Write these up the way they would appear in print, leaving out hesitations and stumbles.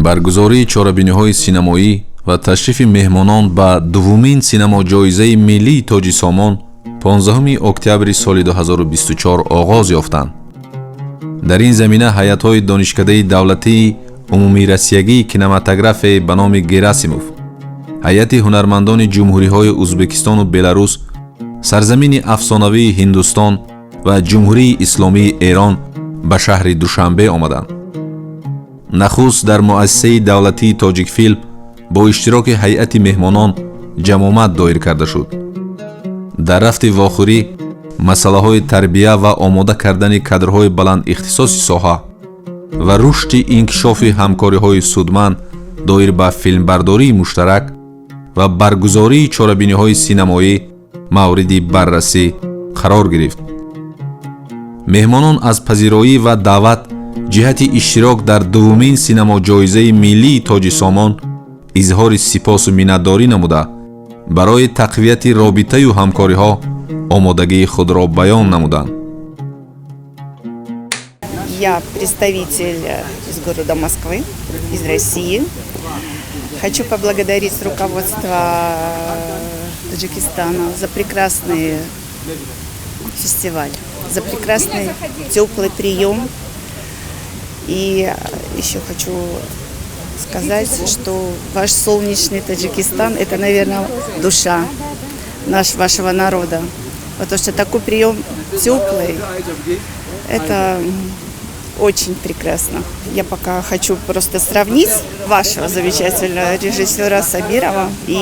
Баргузории чорабиниҳои синамоӣ ва ташрифи меҳмонон ба дуввумин синамоҷоизаи миллии Тоҷи Сомон 15 октябри соли 2024 оғоз ёфтанд. Дар ин замина ҳайатҳои Донишкадаи давлатии умумироссиягии кинематографияи ба номи Герасимов, ҳайати ҳунармандони ҷумҳуриҳои Ӯзбекистону Беларус, сарзамини афсонавии Ҳиндустон ва Ҷумҳурии Исломии Эрон ба шаҳри Душанбе омаданд. Нахуст дар муассисаи давлатии Тоҷикфилм бо иштироки ҳайати меҳмонон ҷамъомад доир карда шуд. Дар рафти вохӯрӣ масъалаҳои тарбия ва омода кардани кадрҳои баландихтисоси соҳа ва рушди инкишофи ҳамкориҳои судманд доир ба филмбардории муштарак ва баргузории чорабиниҳои синамоӣ мавриди баррасӣ қарор гирифт. Меҳмонон аз пазироӣ ва даъват ҷиҳати иштирок дар дуввумин синамоҷоизаи миллии Тоҷи Сомон изҳори сипосу миннатдорӣ намуда, барои тақвияти робитаю ҳамкориҳо омодагии худро баён намуданд. Я представитель из города Москвы, из России. Хочу поблагодарить руководство Таджикистана за прекрасный фестиваль, за прекрасный теплый прием. И еще хочу сказать, что ваш солнечный Таджикистан – это, наверное, душа вашего народа. Потому что такой прием теплый – это очень прекрасно. Я пока хочу просто сравнить вашего замечательного режиссера Сабирова и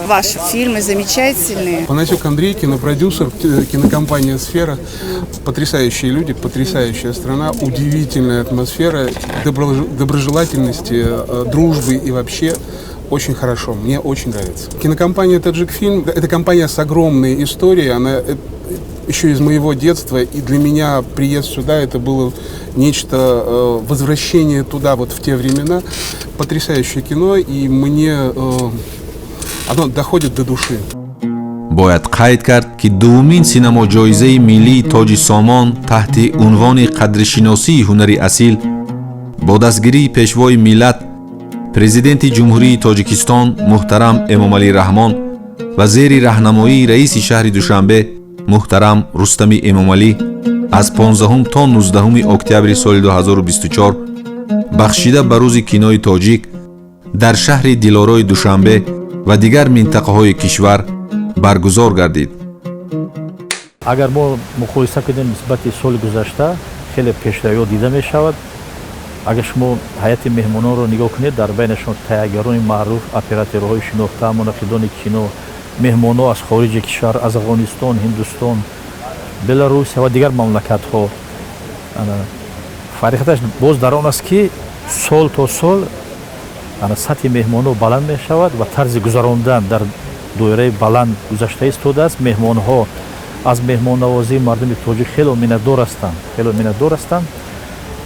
ваши фильмы замечательные. Панасюк Андрей, кинопродюсер, кинокомпания «Сфера». Потрясающие люди, потрясающая страна, удивительная атмосфера доброжелательности, дружбы и вообще очень хорошо, мне очень нравится. Кинокомпания «Таджикфильм» – это компания с огромной историей, она еще из моего детства, и для меня приезд сюда – это было нечто, возвращение туда, вот в те времена. Потрясающее кино, и мне оно доходит до души. Бояд қайд кард, ки дуввумин синамоҷоизаи миллии Тоҷи Сомон таҳти унвони «Қадршиносии ҳунари асил» бо дастгирии Пешвои миллат, Президенти Ҷумҳурии Тоҷикистон муҳтарам Эмомалӣ Раҳмон ва зери раҳнамоии раиси шаҳри Душанбе муҳтарам Рустами Эмомалӣ аз 15 то 19 октябри соли 2024, бахшида ба Рӯзи кинои тоҷик, дар шаҳри дилорои Душанбе ва дигар минтақаҳои кишвар баргузор гардид. Агар мо муқоиса кунем нисбати соли гузашта, хеле пешравиҳо дида мешавад. Агар шумо ҳайати меҳмононро нигоҳ кунед, дар байнашон таҳиягарони маъруф, операторҳои шинохта, мунаққидони кино, меҳмонҳо аз хориҷи кишвар, аз Афғонистон, Ҳиндустон, Беларусия ва дигар мамлакатҳо. Фарқияташ боз дар он аст, ки сол то сол сатҳи меҳмонҳо баланд мешавад ва тарзи гузарондан дар доираи баланд гузашта истодааст. Меҳмонҳо аз меҳмоннавозии мардуми тоҷик хело миннатдор ҳастанд, хело миннатдор ҳастанд.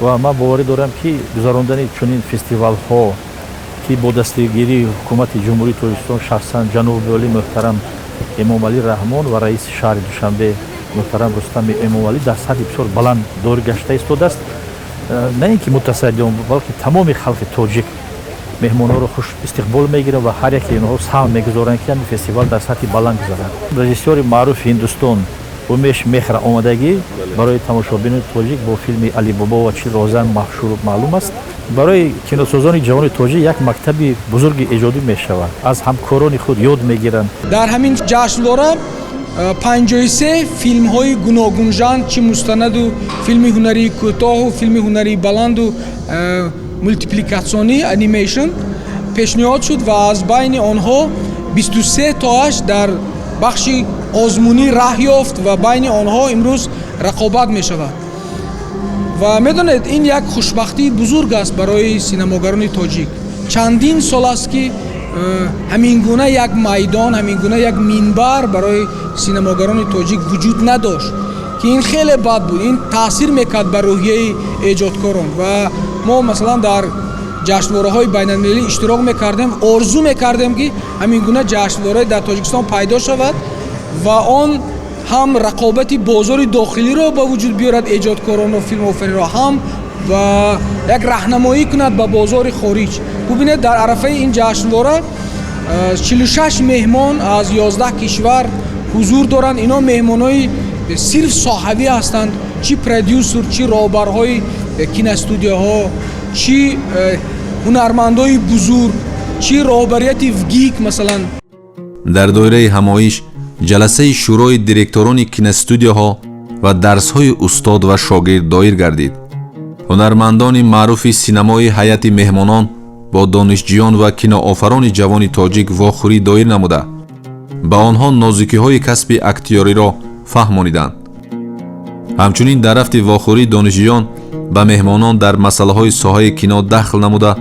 Ва ман боварӣ дорам, ки гузарондани чунин фестивалҳо, ки бо дастгирии Ҳукумати Ҷумҳурии Тоҷикистон, шахсан ҷаноби олӣ муҳтарам Эмомалӣ Раҳмон ва раиси шаҳри Душанбе муҳтарам Рустами Эмомалӣ, дар сатҳи бисёр баланд доир гашта истодааст. На ин ки мутасаддиён, балки тамоми халқи тоҷик меҳмонҳоро хуш истиқбол мегиранд ва ҳар яке инҳо саҳм мегузоранд, ки ҳамин фестивал дар сатҳи баланд гузарад. Режиссёри маъруфи Ҳиндустон Умеш Мехра омадагӣ барои тамошобинони тоҷик бо филми «Алибобо ва чил роҳзан» машҳур маълум аст. Барои киносозони ҷавони тоҷик як мактаби бузурги эҷодӣ мешавад, аз ҳамкорони худ ёд мегиранд. Дар ҳамин ҷашнвора 53 филмҳои гуногунжанр, чӣ мустанаду филми ҳунарии кӯтоҳу филми ҳунарии баланду мултипликатсионӣ, анимейшн пешниҳод шуд ва аз байни онҳо 23 тоаш дар бахши озмунӣ раҳ ёфт ва байни онҳо имрӯз рақобат мешавад. Ва медонед, ин як хушбахтии бузург аст барои синамогарони тоҷик. Чандин сол аст, ки ҳамин гуна як майдон, ҳамин гуна як минбар барои синамогарони тоҷик вуҷуд надошт, ки ин хеле бад буд, ин таъсир мекард ба рӯҳияи эҷодкорон. Ва мо, масалан, дар ҷашнвораҳои байналмилалӣ иштирок мекардем, орзу мекардем, ки ҳамин гуна ҷашнворае дар Тоҷикистон пайдо шавад ва он ҳам рақобати бозори дохилиро ба вуҷуд биёрад, эҷодкорону филмофариро ҳам Ва як раҳнамоӣ кунад ба бозори хориҷ. Бубинед, дар арафаи ин ҷашнвора 46 меҳмон аз 11 кишвар ҳузур доранд. Ино меҳмонҳои сирф соҳавӣ ҳастанд, чӣ продюсер, чӣ роҳбарҳои киностудияҳо, чӣ ҳунармандои бузург, чӣ роҳбарияти ВГИК, масалан. Дар доираи ҳамоиш ҷаласаи шӯрои директорони киностудияҳо ва дарсҳои устод ва шогирд доир гардид. Ҳунармандони маъруфи синамои ҳайати меҳмонон бо донишҷӯён ва киноофарони ҷавони тоҷик вохӯрӣ доир намуда, ба онҳо нозукиҳои касби актёриро фаҳмониданд. Ҳамчунин дар рафти вохӯрӣ донишҷӯён ба меҳмонон дар масъалаҳои соҳаи кино дахл намуда,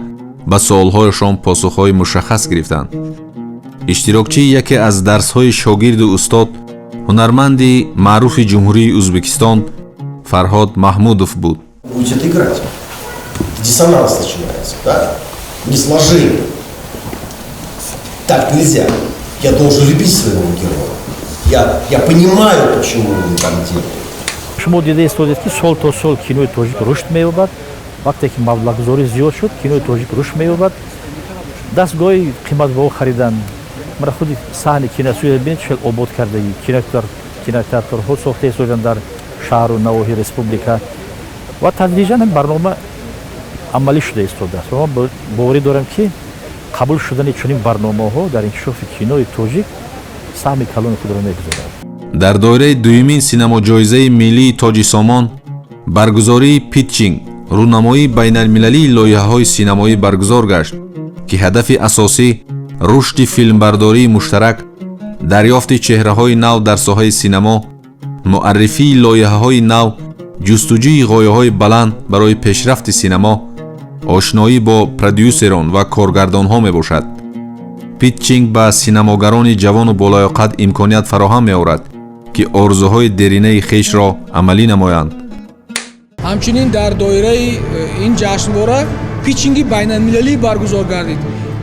ба суолҳояшон посухҳои мушаххас гирифтанд. Иштирокчии яке аз дарсҳои шогирду устод ҳунарманди маъруфи Ҷумҳурии Ӯзбекистон Фарҳод Маҳмудов буд. Будет играть. Диссонанс начинается, да? Несложение. Так нельзя. Я должен любить своего героя. Я понимаю, почему он там делает. Шумо дида истодед, ки сол то сол кинои тоҷик рушд меёбад. Вақте ки маблағгузорӣ зиёд шуд, кинои тоҷик рушд меёбад. Дастгоҳи қиматбаҳо харидан, мара худи саҳни киностудия бинед, чӣ хел обод кардагӣ, кинотеатрҳо сохта истоданд дар шаҳру навоҳии республика ва тадриҷан ин барнома амалӣ шуда истодааст. Ва ман боварӣ дорам, ки қабул шудани чунин барномаҳо дар инкишофи кинои тоҷик саҳми калони худро мегузорад. Дар доираи дуюмин синамоҷоизаи миллии Тоҷи Сомон баргузории питчинг, рӯнамоии байналмилалии лоиҳаҳои синамоӣ баргузор гашт, ки ҳадафи асосӣ рушди филмбардории муштарак, дарёфти чеҳраҳои нав дар соҳаи синамо, муаррифии лоиҳаҳои нав, ҷустуҷӯи ғояҳои баланд барои пешрафти синамо, ошноӣ бо продюсерон ва коргардонҳо мебошад. Питчинг ба синамогарони ҷавону болаёқат имконият фароҳам меорад, ки орзуҳои деринаи хешро амалӣ намоянд. Ҳамчунин дар доираи ин ҷашнвора питчинги байналмилалӣ баргузор гардид.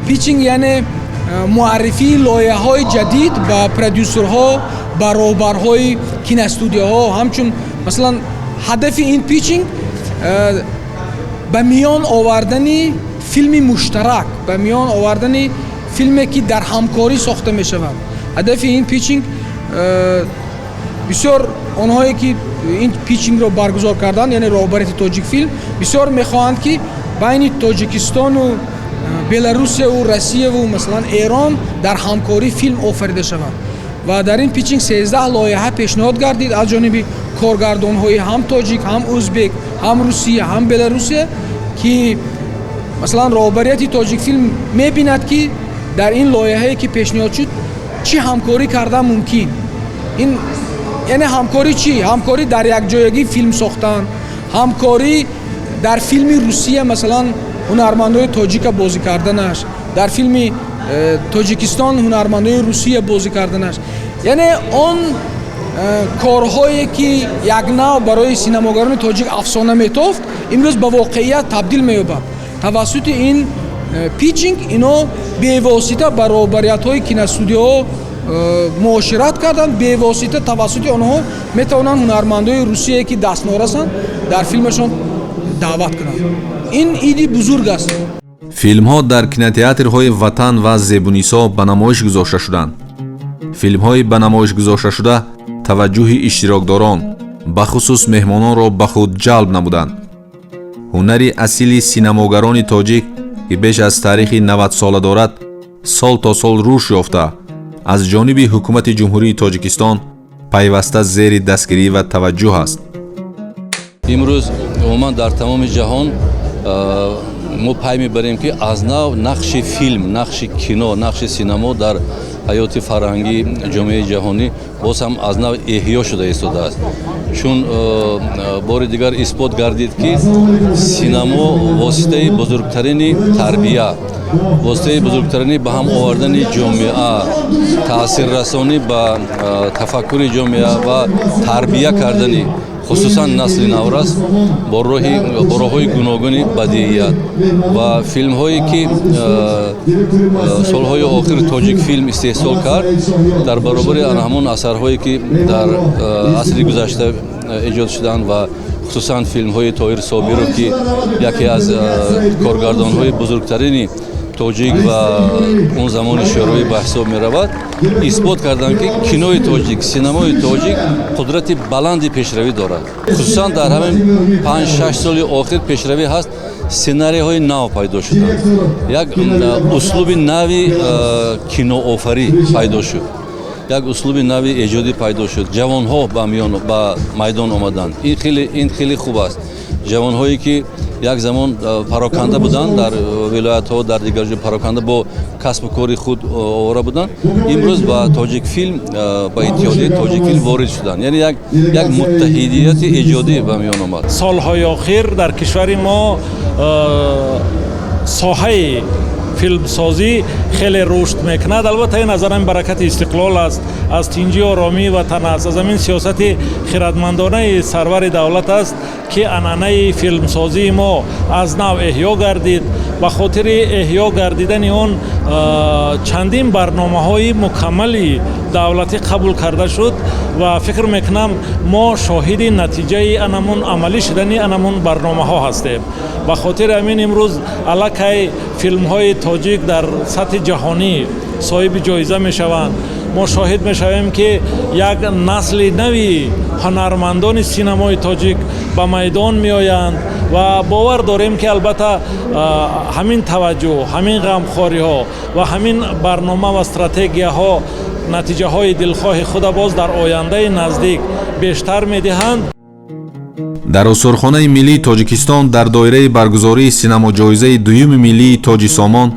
Питчинг яъне муаррифии лоиҳаҳои ҷадид ба продюсерҳо, ба роҳбарҳои киностудияҳо. Ҳамчун масалан, ҳадафи ин питчинг ба миён овардани филми муштарак, ба миён овардани филме, ки дар ҳамкорӣ сохта мешавад. Ҳадафи ин питчинг, бисёр онҳое, ки ин питчингро баргузор карданд, яъне роҳбарияти Тоҷикфилм, бисёр мехоҳанд, ки байни Тоҷикистону Беларусияву Россияву, масалан, Эрон дар ҳамкорӣ филм офарида шавад. Ва дар ин питчинг 13 лоиҳа пешниҳод гардид аз ҷониби коргардонҳои ҳам тоҷик, ҳам ӯзбек, ҳам Русия, ҳам Беларусия, ки масалан роҳбарияти Тоҷикфилм мебинад, ки дар ин лоиҳае, ки пешниҳод шуд, чӣ ҳамкорӣ кардан мумкин. Ин яъне ҳамкорӣ чӣ? Ҳамкорӣ дар якҷоягӣ филм сохтан, ҳамкорӣ дар филми Русия, масалан, ҳунармандои тоҷика бозӣ карданаш, дар филми Тоҷикистон ҳунармандои Русия бозӣ карданаш. Яъне он корҳое, ки як нав барои синамогарони тоҷик афсона метофт, имрӯз ба воқеият табдил меёбад. Тавассути ин питчинг ино бевосита ба роҳбариятҳои киностудияҳо муошират карданд, бевосита тавассути онҳо метавонанд ҳунармандои Русие, ки дастнорасанд, дар филмашон даъват кунанд. Ин иди бузург аст. Филмҳо дар кинотеатрҳои «Ватан» ва «Зебунисо» ба намоиш гузошта шуданд. Филмҳои ба намоиш гузошташуда таваҷҷӯҳи иштирокдорон, бахусус меҳмононро ба худ ҷалб намуданд. Ҳунари асили синамогарони тоҷик, ки беш аз таърихи 90-сола дорад, сол то сол рушд ёфта, аз ҷониби ҳукумати Ҷумҳурии Тоҷикистон пайваста зери дастгирӣ ва таваҷҷӯҳ аст. Имрӯз умуман дар тамоми ҷаҳон мо пай мебарем, ки аз нав нақши филм, нақши кино, нақши синамо дар ҳаёти фарҳангии ҷомеаи ҷаҳонӣ боз ҳам аз нав эҳё шуда истодааст, чун бори дигар исбот гардид, ки синамо воситаи бузургтарини тарбия, воситаи бузургтарини ба ҳам овардани ҷомеа, таъсиррасонӣ ба тафаккури ҷомеа ва тарбия кардани хусусан насли наврас бо роҳҳои гуногуни бадиият. Ва филмҳое, ки солҳои охир Тоҷикфилм истеҳсол кард, дар баробари ана ҳамон асарҳое, ки дар асри гузашта эҷод шуданд ва Хусусан филмҳои Тоҳир Собиров, ки яке аз коргардонҳои бузургтарини тоҷик ва он замони Шӯравӣ ба ҳисоб меравад, исбот карданд, ки кинои тоҷик, синамои тоҷик қудрати баланди пешравӣ дорад. Хусусан дар ҳамин 5-6 соли охир пешравӣ ҳаст, сценарийҳои нав пайдо шуданд, як услуби нави киноофарӣ пайдо шуд, як услуби нави эҷодӣ пайдо шуд. Ҷавонҳо ба миён, ба майдон омаданд. Ин хеле хуб аст. Ҷавонҳое, ки як замон пароканда буданд дар вилоятҳо, дар дигар ҷо пароканда, бо касбу кори худ овора буданд, имрӯз ба Тоҷикфилм, ба иттиҳодияи Тоҷикфилм ворид шуданд. Яъне як муттаҳидияти эҷодӣ ба миён омад. Солҳои охир дар кишвари мо соҳаи филмсозӣ хеле рушд мекунад. Албатта, ин аз ҳамин баракати истиқлол аст, аз тинҷию оромии ватан аст, аз ҳамин сиёсати хирадмандонаи сарвари давлат аст, ки анъанаи филмсозии мо аз нав эҳё гардид. Ба хотири эҳё гардидани он чандин барномаҳои мукаммали давлатӣ қабул карда шуд ва фикр мекунам, мо шоҳиди натиҷаи анамун амалӣ шудани анамун барномаҳо ҳастем. Ба хотири ҳамин имрӯз аллакай филмҳои тоҷик дар сатҳи ҷаҳонӣ соҳиби ҷоиза мешаванд. Мо шоҳид мешавем, ки як насли нави ҳунармандони синамои тоҷик ба майдон меоянд ва бовар дорем, ки албатта ҳамин таваҷҷӯҳ, ҳамин ғамхориҳо ва ҳамин барнома ва стратегияҳо натиҷаҳои дилхоҳи худа боз дар ояндаи наздик бештар медиҳанд. Дар Осорхонаи миллии Тоҷикистон дар доираи баргузории синамоҷоизаи дуюми миллии Тоҷи Сомон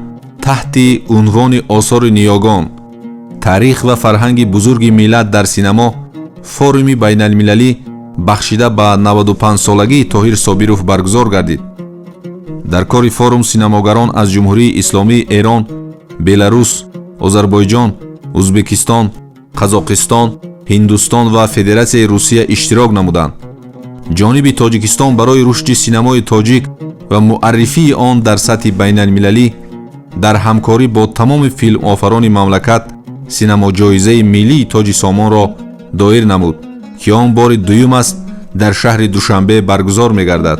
таҳти унвони «Осори ниёгон: таърих ва фарҳанги бузурги миллат дар синамо» форуми байналмилалӣ, бахшида ба 95-солагии Тоҳир Собиров, баргузор гардид. Дар кори форум синамогарон аз Ҷумҳурии Исломии Эрон, Беларус, Озарбойҷон, Ӯзбекистон, Қазоқистон, Ҳиндустон ва Федератсияи Русия иштирок намуданд. Ҷониби Тоҷикистон барои рушди синамои тоҷик ва муаррифии он дар сатҳи байналмилалӣ дар ҳамкорӣ бо тамоми филмофарони мамлакат синамоҷоизаи миллии Тоҷи Сомонро доир намуд, ки он бори дуюм аст дар шаҳри Душанбе баргузор мегардад.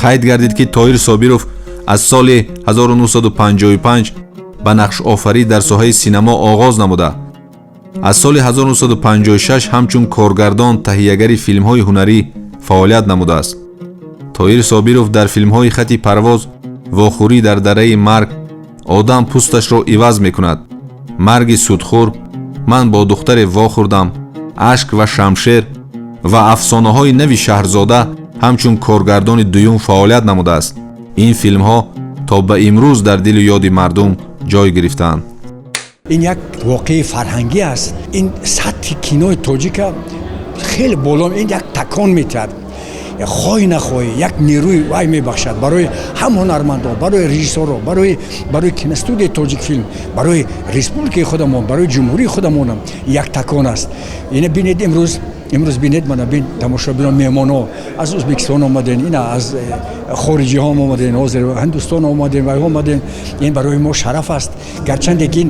Қайд гардид, ки Тоҳир Собиров аз соли 1955 ба нақшофарӣ дар соҳаи синамо оғоз намуда, аз соли 1956 ҳамчун коргардон, таҳиягари филмҳои ҳунарӣ фаъолият намудааст. Тоҳир Собиров дар филмҳои «Хати парвоз», «Вохӯрӣ дар дараи марг», «Одам пӯсташро иваз мекунад», «Марги судхӯр», «Ман бо духтаре вохӯрдам», «Ашк ва шамшер» ва «Афсонаҳои нави Шаҳрзода» ҳамчун коргардони дуюм фаъолият намудааст. Ин филмҳо то ба имрӯз дар дилу ёди мардум ҷой гирифтаанд. Ин як воқеаи фарҳангӣ аст. Ин сатҳи кинои тоҷика хеле боло, ин як такон метиҳад, хоҳӣ нахоҳӣ, як нерӯи вай мебахшад барои ҳам ҳунармандон, барои режиссёрро, барои киностудияи Тоҷикфилм, барои республикаи худамон, барои ҷумҳурии худамонам як такон аст. Ина бинед, имрӯз бинед, мана бин, тамошобинон, меҳмонҳо аз Ӯзбекистон омаден, ина аз хориҷиҳо омаден, ҳозир Ҳиндустон омадем ва омадем. Ин барои мо шараф аст. Гарчанде ки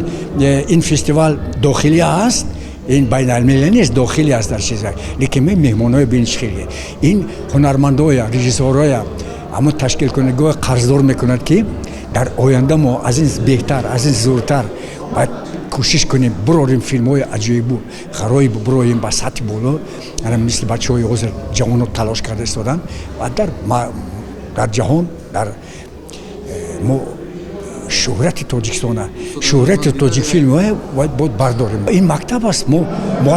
ин фестивал дохилӣ аст, ин байналмилалӣ нест, дохилӣ аст дар чиза, лекин ме меҳмонҳои бин хеле ин ҳунармандоя, режиссёрҳоя, ҳамон ташкилкунандагоя қарздор мекунад, ки дар оянда мо аз ин беҳтар, аз ин зуртар бояд кӯшиш кунем, бурорем филмҳои аҷоибу ғароиб, буроем ба сатҳи боло, ана мисли бачаҳои ҳозир, ҷавоно талош карда истоданд ва дар ҷаҳон дар мо шӯҳрати Тоҷикистона, шӯҳрати Тоҷикфилм бояд бардорем. Ин мактаб аст. Мо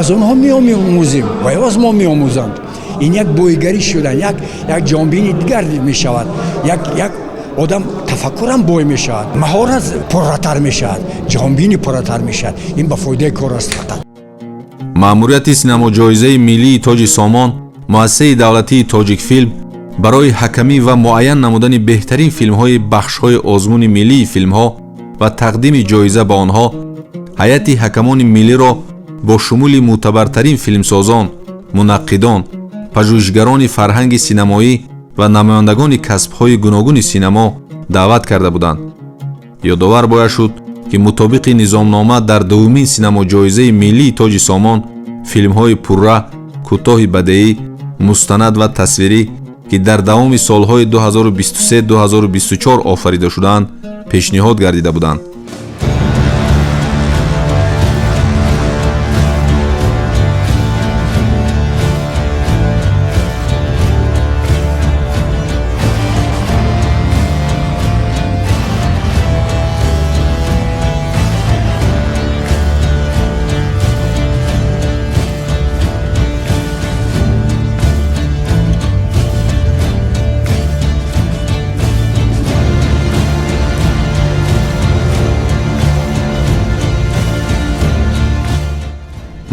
аз онҳо меомӯзем ва аз мо меомӯзанд. Ин як боигарӣ шудан, як ҷонбини дигар мешавад, як одам тафаккурам бой мешавад, маҳорат пурратар мешавад, ҷаҳонбинӣ пурратар мешавад. Ин ба фоидаи кор аст фақат. Маъмурияти синамоҷоизаи миллии Тоҷи Сомон, муассисаи давлатии Тоҷикфилм барои ҳакамӣ ва муайян намудани беҳтарин филмҳои бахшҳои озмуни миллии филмҳо ва тақдими ҷоиза ба онҳо ҳайати ҳакамони миллиро бо шумули мӯътабартарин филмсозон, мунаққидон, пажӯҳишгарони фарҳанги синамоӣ ва намояндагони касбҳои гуногуни синамо даъват карда буданд. Ёдовар бояд шуд, ки мутобиқи низомнома дар дуввумин синамоҷоизаи миллии Тоҷи Сомон филмҳои пурра, кӯтоҳи бадеӣ, Мустанад ва тасвирӣ, ки дар давоми солҳои 2023-2024 офарида шудаанд, пешниҳод гардида буданд.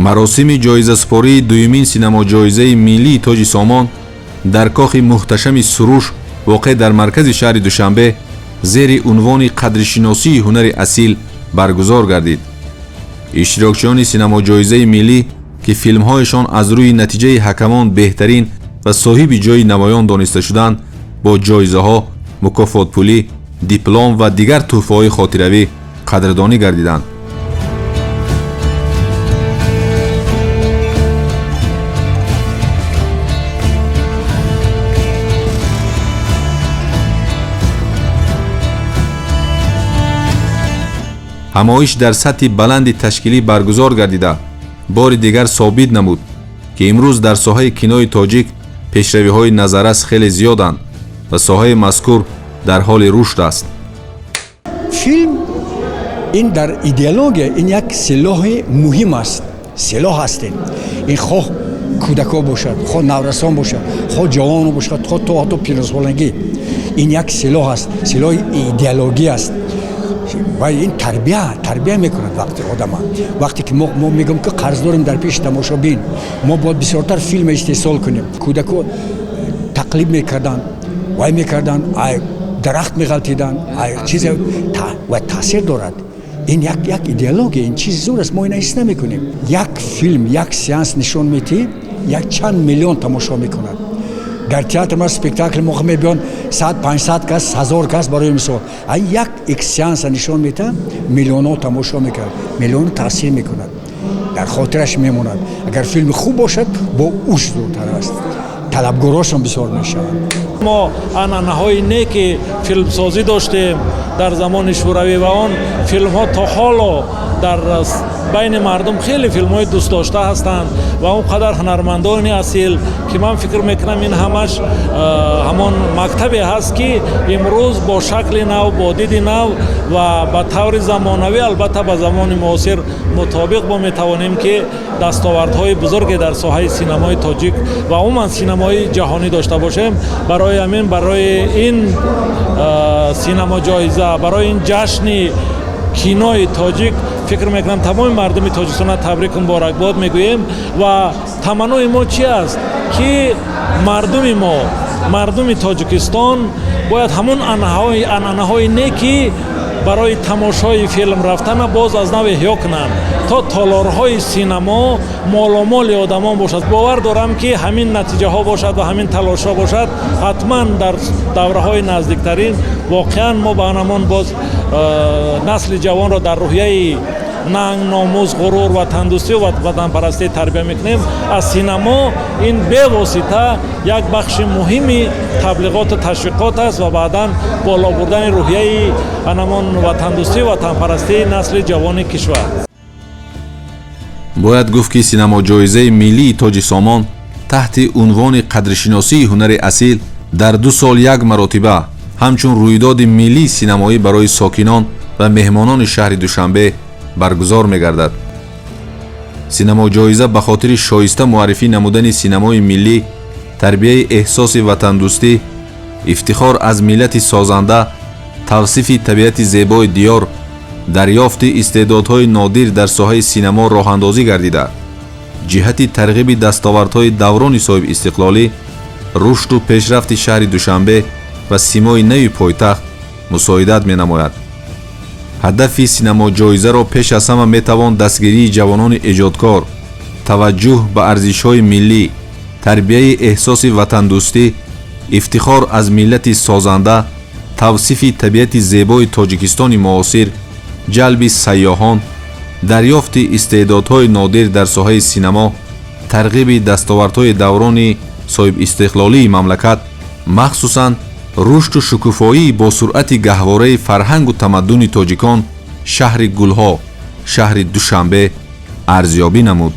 Маросими ҷоизасупории дуюмин синамоҷоизаи миллии Тоҷи Сомон дар кохи муҳташами Суруш, воқеъ дар маркази шаҳри Душанбе, зери унвони қадршиносии ҳунари асил баргузор гардид. Иштирокчиёни синамоҷоизаи миллӣ, ки филмҳояшон аз рӯи натиҷаи ҳакамон беҳтарин ва соҳиби ҷойи намоён дониста шуданд, бо ҷоизаҳо, мукофотпулӣ, диплом ва дигар тӯҳфаҳои хотиравӣ қадрдонӣ гардиданд. Ҳамоиш дар сатҳи баланди ташкилӣ баргузор гардида, бори дигар собит намуд, ки имрӯз дар соҳаи кинои тоҷик пешравиҳои назаррас хеле зиёданд ва соҳаи мазкур дар ҳоли рушд аст. Филм ин дар идеология ин як силоҳи муҳим аст. Силоҳ ҳастем. Ин хоҳ кӯдакҳо бошад, хоҳ наврасон бошад, хоҳ ҷавоно бошад, хоҳ то ҳатто пирансолагӣ. Ин як силоҳ аст, силоҳи идеологӣ аст. Ва ин тарбия мекунад вақти одама. Вақте ки мо мегӯем, ки қарз дорем дар пеши тамошобин, мо бояд бисёртар филм истеҳсол кунем. Кӯдакҳо тақлиб мекарданд, вай мекарданд, дарахт меғалтиданд, чизе ва таъсир дорад. Ин як идеология, ин чизи зур аст, мо ина ҳис намекунем. Як филм, як сеанс нишон медиҳӣ, як чанд миллион тамошо мекунад. Дар театр ма спектакл мо мебиён 100-500 кас, 1000 кас барои мисол. А як сеанса нишон медиҳад, миллионҳо тамошо мекунад, миллионҳо таъсир мекунад, дар хотираш мемонад. Агар филми хуб бошад, бо уш зудтар аст, талабгорошон бисёр мешаванд. Мо анъанаҳои неки филмсозӣ доштем дар замони Шӯравӣ ва он филмҳо то ҳоло дар байни мардум хеле филмҳои дӯстдошта ҳастанд ва он қадар ҳунармандони асил, ки ман фикр мекунам ин ҳамаш ҳамон мактабе ҳаст, ки имрӯз бо шакли нав, бо диди нав ва ба таври замонавӣ, албатта ба замони муосир мутобиқ мо метавонем, ки дастовардҳои бузурге дар соҳаи синамои тоҷик ва умуман синамои ҷаҳонӣ дошта бошем. Барои ҳамин, барои ин синамоҷоиза, барои ин ҷашни кинои тоҷик фикр мекунам тамоми мардуми Тоҷикистонро табрику муборакбод мегӯем ва таманнои мо чи аст, ки мардуми мо, мардуми Тоҷикистон бояд ҳамон анъанаҳои неки барои тамошои филм рафтана боз аз нав эҳё кунанд, то толорҳои синамо моломоли одамон бошад. Бовар дорам, ки ҳамин натиҷаҳо бошад ва ҳамин талошҳо бошад, ҳатман дар давраҳои наздиктарин воқеан мо ба ҳамон боз насли ҷавонро дар рӯҳияи нанг, номус, ғурур ва тандӯстӣ ва ватанпарастӣ тарбия мекунем. Аз синамо ин бевосита як бахши муҳими таблиғоту ташвиқот аст ва баъдан боло бурдани рӯҳияи ҳамон ватандӯстӣ ва ватанпарастии насли ҷавони кишвар. Бояд гуфт, ки синамоҷоизаи миллии Тоҷи Сомон таҳти унвони қадршиносии ҳунари асил дар 2 сол як маротиба ҳамчун рӯйдоди миллии синамоӣ барои сокинон ва меҳмонони шаҳри Душанбе баргузор мегардад. Синамоҷоиза ба хотири шоиста муаррифӣ намудани синамои миллӣ, тарбияи эҳсоси ватандӯстӣ, ифтихор аз миллати созанда, тавсифи табиати зебои диёр, дарёфти истеъдодҳои нодир дар соҳаи синамо роҳандозӣ гардида, ҷиҳати тарғиби дастовардҳои даврони соҳибистиқлолӣ, рушду пешрафти шаҳри Душанбе ва симои нави пойтахт мусоидат менамояд. Ҳадафи синамоҷоизаро пеш аз ҳама метавон дастгирии ҷавонони эҷодкор, таваҷҷӯҳ ба арзишҳои миллӣ, тарбияи эҳсоси ватандӯстӣ, ифтихор аз миллати созанда, тавсифи табиати зебои Тоҷикистони муосир, ҷалби сайёҳон, дарёфти истеъдодҳои нодир дар соҳаи синамо, тарғиби дастовардҳои даврони Соҳибистиқлолии мамлакат, махсусан рушду шукуфоии босуръати гаҳвораи фарҳангу тамаддуни тоҷикон, шаҳри гулҳо, шаҳри Душанбе арзёбӣ намуд.